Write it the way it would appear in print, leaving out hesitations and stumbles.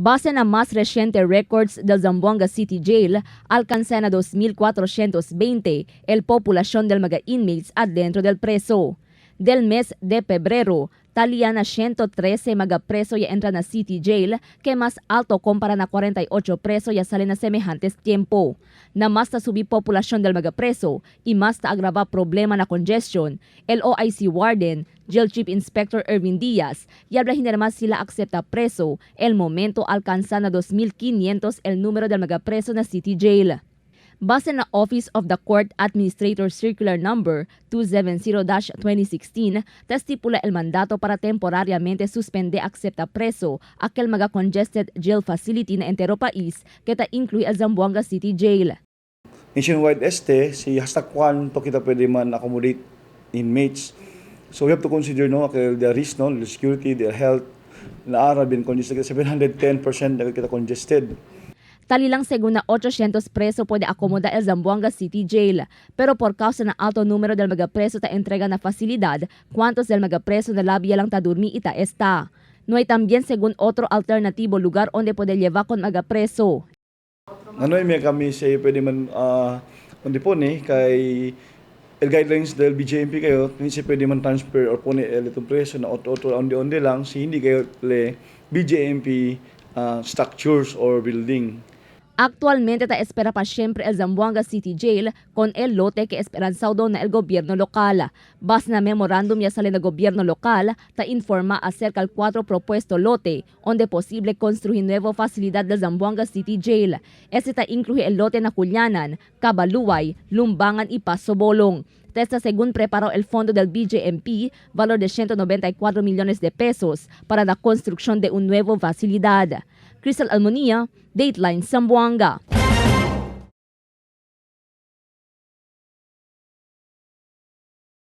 Base na más reciente records del Zamboanga City Jail, alcanza na 2.420 el población del mga inmates adentro del preso. Del mes de febrero, talia na 113 mga preso ya entra na City Jail, que más alto compara na 48 preso ya sale na semejantes tiempo. Na mas ta subi población del mga preso y mas ta agrava problema na congestion, el OIC Warden, Jail Chief Inspector Erwin Diaz, y habla hindi naman sila acepta preso, el momento alcanza na 2.500 el número del mga preso na City Jail. Base na Office of the Court Administrator Circular Number 270-2016, estipula el mandato para temporariamente suspende acepta preso aquel mga congested jail facility na entero país que ta incluye el Zamboanga City Jail. Nationwide este, si hasta cuánto kita pwede man accommodate inmates. So we have to consider, no, kay the risk, no, the security, their health, na ara bin congested 710% na kita congested. Talilang según na 800 preso puede acomodar el Zamboanga City Jail. Pero por causa ng alto número del mga preso ta entrega na facilidad, cuantos del mga preso na labia lang ta durmi ita esta. No hay también según otro alternativo lugar donde puede llevar con mga preso. Ano may kami say pwede man kundi po ni kay el guidelines del BJMP kayo hindi siya pwede man transfer or pone el itong preso na otro onde-onde lang si hindi kayo le BJMP structures or building. Actualmente ta espera pa siempre el Zamboanga City Jail con el lote que esperanzado na el gobierno local. Base na memorándum ya sale na gobierno local, ta informa acerca del cuatro propuesto lote, donde posible construir nueva facilidad del Zamboanga City Jail. Este ta incluye el lote na Culianan, Cabaluay, Lumbangan y Pasobolong. Testa según preparó el fondo del BJMP, valor de 194 millones de pesos para la construcción de un nuevo facilidad. Crystal Almonia, Dateline Zamboanga.